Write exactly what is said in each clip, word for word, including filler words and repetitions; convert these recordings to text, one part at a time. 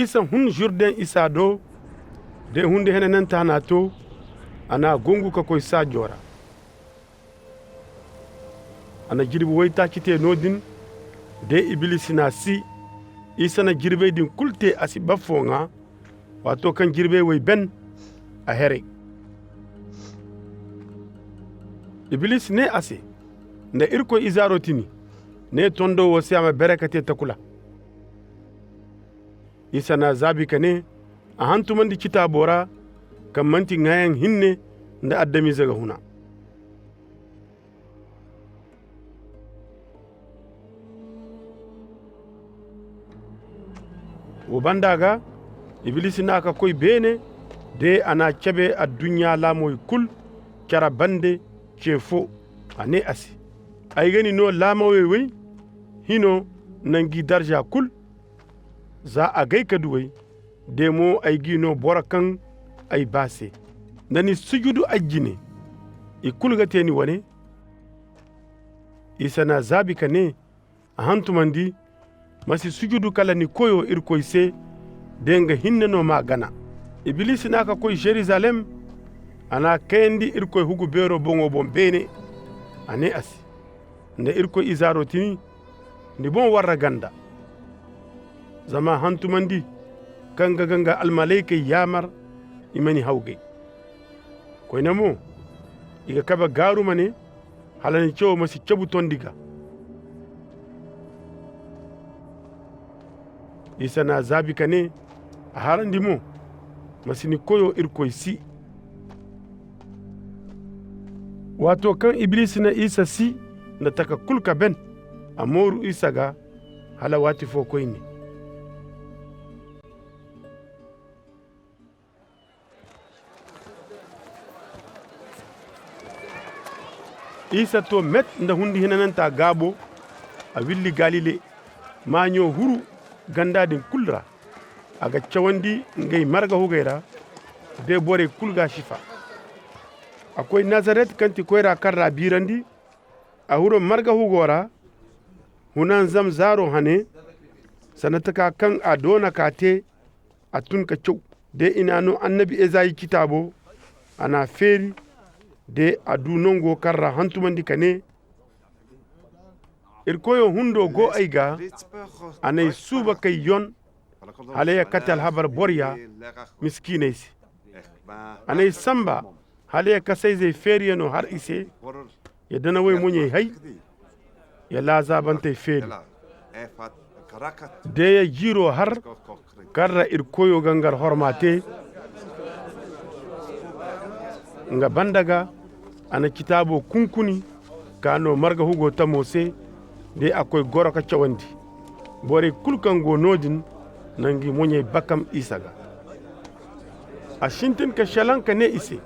Isa hun jurden isa do. De hundi henanantaa n'a too. A n'a gongu ka koy saajoo ra. A na jirbi woytaaci tee no-din. De ibilisi n'a sii. Isa na jirbey din kul tee a si baffooŋa. Waatoo kaŋ jirbey woy ben a heray. Ibilisi nee a se, nda irkoy izaaroo ti ni, nee tondoo woo se a ma bere ka tee takula. Isa n'a zaabi ka nee, a hantumandi citaaboo ra, kaŋ man'ti ŋaayaŋ hinne nda adamize ga huna. Woo banda ga, ibilisi n'a ka koy beene. De a n'a cebe adduɲɲaa laamawey kul cere bande ce foo. A nee a se, ay ga ni noo laamawey wey hinoo nda ngi darja kul. Za agay ka du ay, de mo ay g'i noo boro kaŋ ay baa se. Nda ni sujudu ay jine, i kul ga tee ni wane. Isa n'a zaabi ka nee, a hantumandi, ma si sujudu kala ni koyoo irkoy se. De nga hinne no m'a gana. Ibilisi n'a ka koy žerizalem. A n'a kayandi irkoy hugu beeroo boŋo boŋ beene. A nee a se, nda irkoy izaaroo ti ni, ni boŋ warra ganda. Zama a hantumandi kaŋ ga ga nga almalaykey yaamar i ma ni hawgay. Koyne mo, i ga kabe gaaruma ne, hala ni cawoo ma si cabu tondi ga. Isa n'a zaabi ka nee, a harandi mo, ma si ni koyoo irkoy sii. Waatoo kaŋ ibilisi na isa sii, nda taka kul ka ben, a mooru isa ga hala waati foo koyne. Isa too met nda hundi hinanantaa gaabo. A willi galile, maaɲo huru ganda din kul ra. A ga cawandi ngay marga hugey ra. De borey kul g'a sifa. A koy nazaret kaŋ ti koyra kaŋ ra a biirandi. A huru marga hugoo ra. Hunanzam zaaroo hane. Sanda taka kaŋ a doona k'a tee. A tun ka caw. De i n'a noo annabi ezayi citaaboo. A n'a feeri. De a duu nongoo kaŋ ra hantumandi ka nee. Irkoyoo hundoo go ay ga. A n'ay suuba kay yon. Hala ya kate alhabar boryaa miskiiney se. A n'ay sanba. Hala ya kasayzey feeriyanoo har i se. Ya danawey moɲey hay. Ya laazaabantey feeri. De ya jiiroo har. Kaŋ ra irkoyoo ga nga alhorma tee. Nga banda ga a na citaaboo kunkuni. Ka noo marga hugoo tamoo se. De a koy goro ka cawandi. Borey kul kaŋ go no-din na ngi moɲey bakam isa ga. A sintin ka šelaŋ ka nee i se.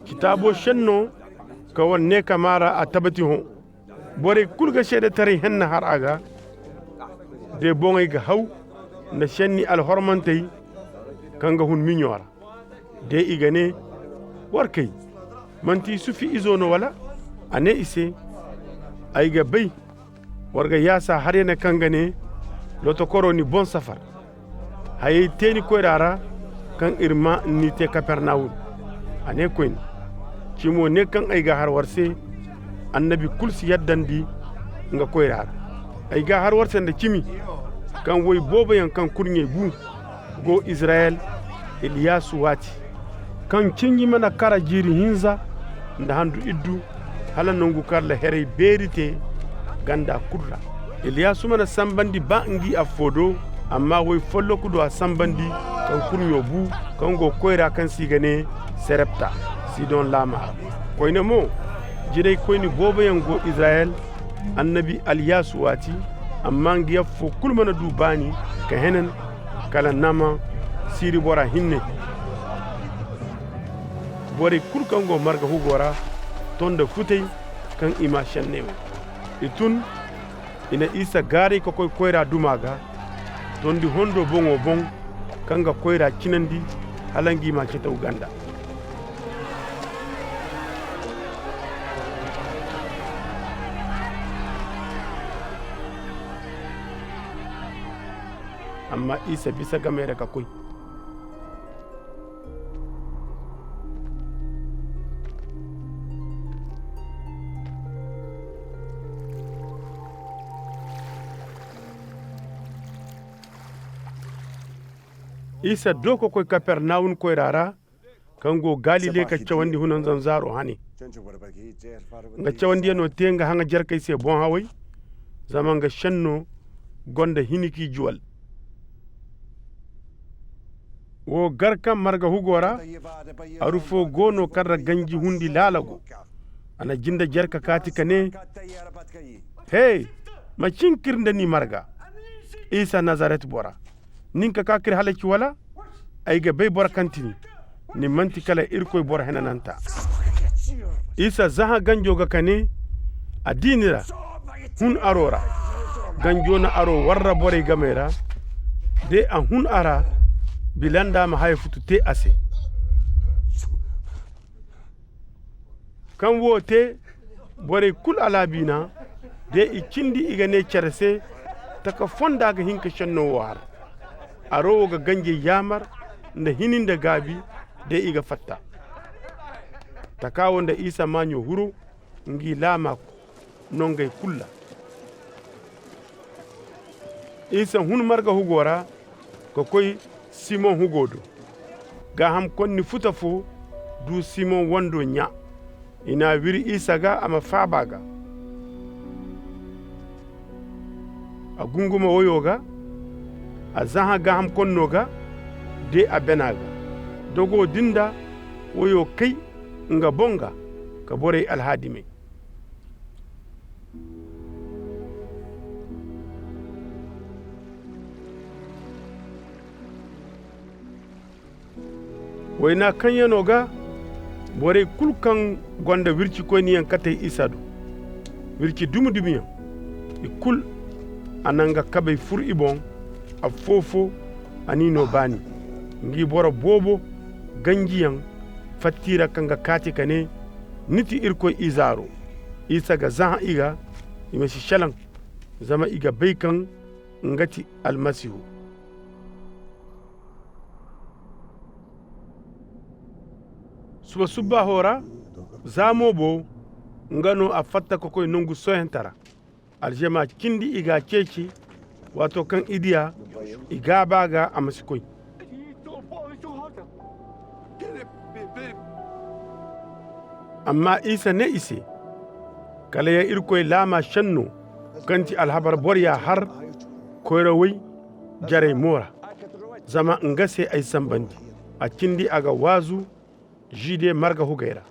Citaaboo šennoo kaŋ war nee ka maa ra a tabati hõ. Borey kul ga seedetaray henna har a ga. De boŋey ga haw nda šenni alhormantey kaŋ ga hun miɲoo ra. De i ga nee, war kay, man'ti isufi izoo no wala? A nee i se, ay ga bay. War ga yaasa haryaney kaŋ ga nee, lotokoroo ni boŋ safar. Hayey tee ni koyraa ra kaŋ ir ma ni tee kapernawum. A nee koyne, cimoo nee kaŋ ay g'a har war se. Annabi kul si yaddandi nga koyraa ra. Ay g'a har war se nda cimi kaŋ woy booboyaŋ kaŋ kurɲey bu go izirayel. Iliyasu waati kaŋ cinji mana kara jiiri hinza nda handu iddu, hala nongu kaŋ ra heray beeri te ganda kul ra. Iliyasu mana sanbandi ba ngi affoo do. Amma woy folloku do a sanbandi, kaŋ kurɲo bu, kaŋ go koyra kaŋ se i ga ne serepta, sidon laama ra. Koyne mo, jiraykoyni booboyaŋ go izirayel annabi aliyasu waati. Amma ngi affoo kul mana du baani ka henan kala nama siiri bora hinne. Borey kul kaŋ go marga hugo ra ton nda futey kaŋ i maa šenney wo. I tun, i na isa gaaray ka koy koyra duma ga, tondi hondo boŋo boŋ, kaŋ ga koyra cinandi hala ngi ma cetaw ganda. Amma isa bisa gamey ra ka koy. Isa doo ka koy kapernawum koyra ra, kaŋ go galile ka cawandi hunanzanzaaro hane. Nga cawandiyanoo tee nga haŋa jerkey se boŋ-haway, zama nga šennoo go nda hinikii juwal. Woo gar kaŋ marga hugoo ra, aru foo goo no kaŋ ra ganji hundi laala go. A na jinde jerka kaati ka nee, hee, ma cin ka ir nda ni marga, isa nazaret bora. Nin ka ka ka ir halaci wala? Ay ga bay boro kaŋ ti ni. Ni man'ti kala irkoy boro henanantaa. Isa zahã ganjo ga ka ne, a dii ni ra. Hun aroo ra. Ganjo na aroo warra borey gamey ra. De a hun a ra, bila nda a ma haya futu te a se. Kaŋ woo te, borey kul alaabiina, de i cindi i ga nee cere se, taka fonda ga hin ka šennoo woo har. Aroo woo ga ganjey yaamar nda hini nda gaabi, de i ga fatta. Taka woo nda isa maaɲo huru, ngi laama nongey kul ra. Isa hun marga hugoo ra, ka koy simoŋ hugoo do. Gaahamkonni futa foo duu simoŋ wandoo ɲaa. I n'a wiri isa ga a ma faaba a ga. A gunguma woyoo ga, a zahã gaahamkonnoo ga, de a benaa ga. Dogoo din nda woyoo kay nga boŋ ga, ka borey alhaadimay. Waynaa kaŋyanoo ga, borey kul kaŋ go nda wircikoyniyaŋ katey isa do, wirci dumi-dumiyaŋ, i kul, a na nga kabey fur i boŋ. Affoo-foo, a n'i noo baani. Ngi boro boobo ganjiyaŋ fatta i ra kaŋ ga kaati ka nee, ni ti irkoy izaaro. Isa ga zahã i ga, i ma si šelaŋ, zama i ga bay kaŋ nga ti almasihu. Suba-subbahoo ra, za moobo, nga no a fatta ka koy nongu sohãtara. Alžama cindi i g'a ceeci. Waatoo kaŋ i dii a, i gaaba a ga a ma si koy. Amma isa nee i se, kala ya irkoy laamaa šennoo, kaŋ ti alhabar boroyaa har koyrawey jarey mo ra. Zama nga se ay sanbandi, a cindi a ga waazu žide marga hugey ra.